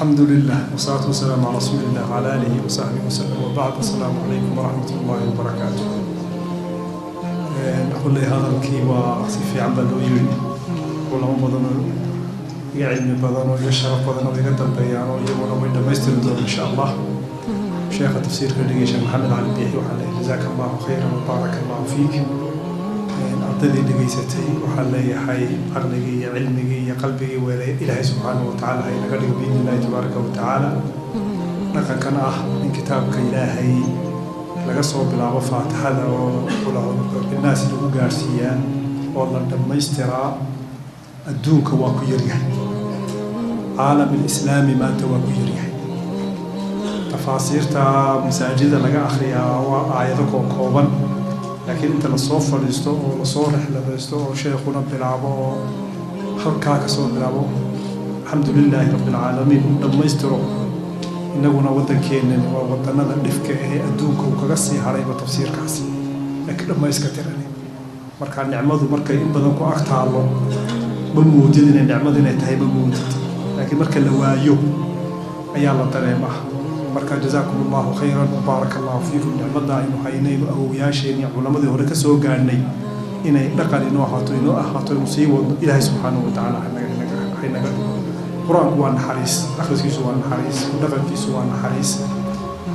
الحمد لله والصلاة والسلام على رسول الله وعلى آله وصحبه وسلم وبعد. السلام عليكم ورحمة الله وبركاته. Kulley hadalkii waa si fiican baa loo yiri. Culamo badan oo iga cilmi badan oo iga sharaf badan oo iga dambeeyaan oo iyaguna way dhammaystiri doonaan, insha Allah. Sheekha tafsiirka dhigay, Sheekh Maxamed Cali Biixi, waxaa leeyahay jazaaka Allahu khayran wa baaraka Allahu fiik. Ardaydii dhegaysatay waxaan leeyahay caqligii iyo cilmigii iyo qalbigii weelay Ilaahay subxaanahu wa tacaala ha inaga dhigo, biidni Illahi tabaaraka wa tacaala. Dhaqankan ah in kitaabka Ilaahay laga soo bilaabo Faatixada oo qul acuudu birabbi lagu gaarsiiyaa oo la dhammaystiraa, adduunka waa ku yaryahay, caalam alislaami maanta waa ku yaryahay. Tafaasiirta masaajida laga akhriyaa waa aayado kooban, laakiin inta lasoo fadhiisto oo lasoo rixladaysto oo sheekhuna bilaabo oo halkaa kasoo bilaabo, alxamdu lilaahi rabbi alcaalamiin, uu dhammaystiro. Innaguna waddankeennan waa waddanada dhifka ahee adduunka uu kaga sii hadhayba tafsiirkaasi laakiin dhammayska tirani. Marka nicmadu markay in badan ku ag taallo, ma moodid inay nicmadu inay tahay, ma moodid, laakiin marka la waayo ayaa la dareemaa. Marka jazaakum Allahu khayran wabaaraka Allahu fiikum. Nicmada aynu haynaynu awowyaasheen iyo culamadii hore ka soo gaadhnay inay dhaqan inoo ahaato, inuu sii wadno, Ilaahay subxaanahu watacaala haynaga dhigo. Qur-aanku waa naxariis, akhriskiisu waa naxariis, dhaqankiisu waa naxariis,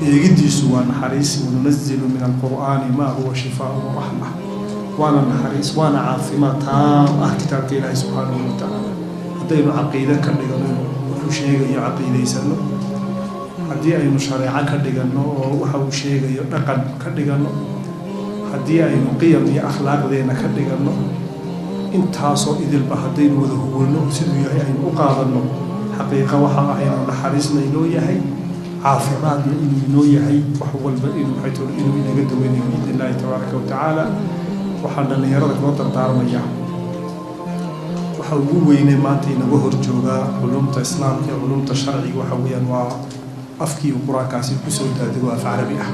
eegidiisu waa naxariis. Wanunazilu min alqur'aani maa huwa shifaau waraxma. Waana naxariis, waana caafimaad taam ah kitaabka Ilaahay subxaanahu watacaala. Haddaynu caqiide ka dhigano, wuxuu sheegayo caqiidaysano, haddii aynu shareeco ka dhiganno oo waxa uu sheegayo dhaqan ka dhiganno, haddii aynu qiyam iyo akhlaaqdeenna ka dhiganno, intaasoo idilba haddaynu wada huwanno, siduu yahay aynu u qaadanno, xaqiiqa waxa ah inuu naxariisna inoo yahay, caafimaadna inuu inoo yahay, wax walba inuu maxay inuu inaga daweynayo, biidni Illaahi tabaaraka wa tacaala. Waxaan dhallinyarada kula dardaarmayaa, waxa ugu weynay maanta inaga hor joogaa culumta islaamka iyo culumta sharciga waxa weeyaan waa afkii uu qur-aankaasi kusoo daadego, af Carabi ah.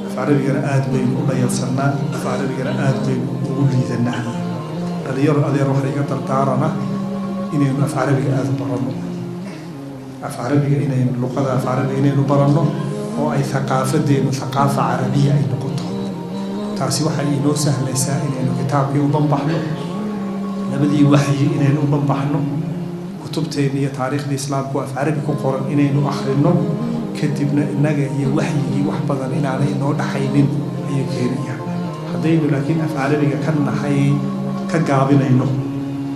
Af Carabigana aad baynu u dhayalsannaa, af Carabigana aad baynu ugu liidanaa. Dhalinyaro, adeer, waxa iga dardaarana inaynu af Carabiga aada u baranno, af Carabiga inaynu, luqada af Carabiga inaynu baranno oo ay thaqaafadeenu thaqaafa carabiya ay noqoto. Taasi waxay inoo sahlaysaa inaynu kitaabkii u banbaxno, labadii waxyi inaynu u banbaxno, kutubteenni iyo taariikhdii islaamku af Carabi ku qoran inaynu akhrino, kadibna innaga iyo waxyigii wax badan inaanay inoo dhaxaynin ayuu keenayaa. Haddaynu laakiin af Carabiga ka nahay, ka gaabinayno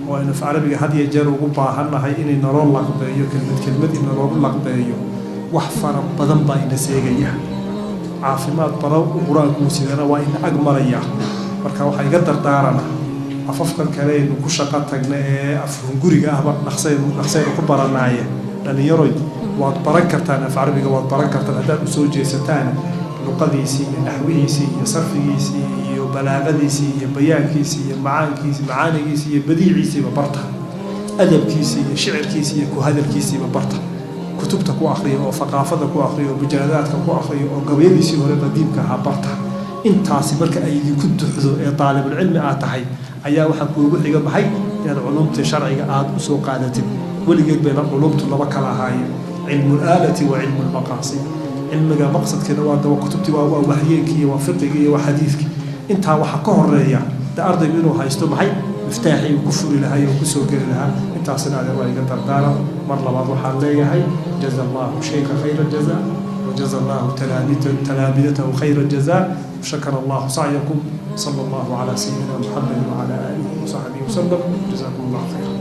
oo aynu af Carabiga had iyo jeer ugu baahannahay inay naloo laqbeeyo, kelmad kelmad in naloogu laqbeeyo, wax fara badan baa ina seegaya. Caafimaad badan qur-aanku sidana waa ina ag maraya. Marka waxaa iga dardaarana, afafkan kale aynu ku shaqo tagna ee afhunguriga ahba dhaqsaynu dhaqsaynu ku baranaaye, dhallinyaroy, waad baran kartaan af Carabiga, waad baran kartaan haddaad usoo jeesataan luqadiisii iyo naxwihiisii iyo sarfigiisii iyo balaaqadiisii iyo bayaankiisii iyo macaankiisii, macaanigiisii iyo badiiciisiiba barta, adabkiisii iyo shicirkiisii iyo ku hadalkiisiiba barta, kutubta ku akhriya oo thaqaafada ku akhriya oo mujaladaadka ku akhriya oo gabayadiisii hore qadiimka ahaa barta. Intaasi marka ay idinku duxdo ee daalibulcilmi aad tahay, ayaa waxaa kuugu xiga maxay? Inaad culumta sharciga aada usoo qaadatid. Weligeed bayna culumtu laba kala ahaayeen: cilmu alaalati wa cilmu lmaqaasid. Cilmiga maqsadkeena waa dawa kutubtii, waa waxyeenkii iyo waa fiqigii iyo waa xadiidkii. Intaa waxaa ka horeeya de ardaygu inuu haysto maxay? Miftaaxii uu ku furi lahaa iyo uu kusoo geli lahaa. Intaasina, adeer, waa iga dardaaran. Mar labaad waxaan leeyahay jaza Allahu shayka khayra jaza, wajaza Allahu talaamidatahu khayra jaza, shakara Allahu sacyakum. Sala Allahu calaa sayidina Muxamed wacala aalihi wasaxbihi wasalam. Jazakum Allahu khayra.